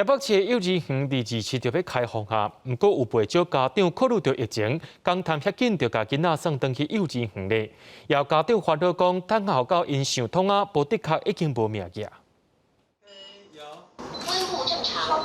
台北市幼兒園禮二七就欲開放啊，毋過有袂少家長考慮著疫情，講貪遐緊就共囡仔送轉去幼稚園咧。有家長煩惱講，褪後到𪜶想創仔，無的確已經無名額。溫度正常。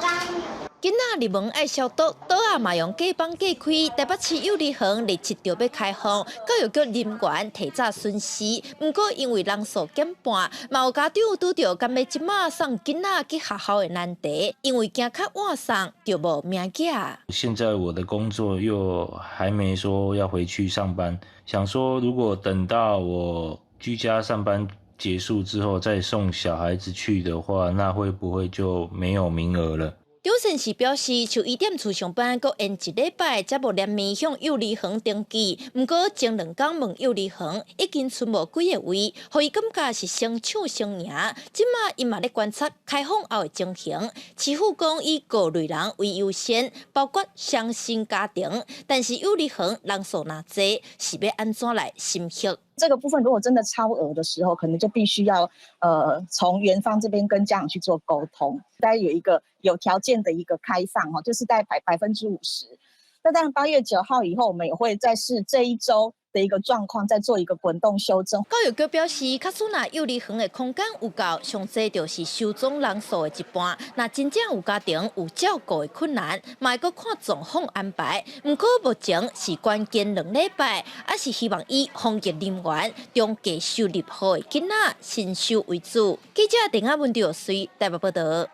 囡仔入門愛消毒，桌仔嘛用隔板隔開。台北市幼兒園禮七就欲開放，教育局人員提早巡視。毋過因為人數減半，嘛有家長拄著敢欲這馬送囡仔去學校的難題，因為驚較晚送就無名額。現在我的工作又還沒說要回去上班，想說如果等到我居家上班結束之後再送小孩子去的話，那會不會就沒有名額了？張善是表示，獸醫店厝上班，閣延一禮拜，才無臉面向幼兒園登記。毋過前兩工問幼兒園，已經賰無幾个位，予伊感覺是先搶先贏。這馬𪜶嘛咧觀察開放後的情形，市府講以高類人為優先，包括雙薪家庭。但是幼兒園人數若濟，是欲按怎來審核？這個部分如果真的超額的時候，可能就必須要從園方這邊跟家長去做溝通，大概有一個有條件的一個開放，哈，就是大概50%。那當然8月9號以後，我們也會再視這一周的一個狀況，再做一個滾動修正。教育局表示，假使若幼兒園的空間有夠，上濟就是收總人數的一半。若真正有家庭有照顧的困難，嘛會閣看狀況安排。毋過目前是關鍵兩禮拜，猶是希望以防疫人員中低收入戶的囡仔先收為主。記者鄧亞文、劉穗台北報道。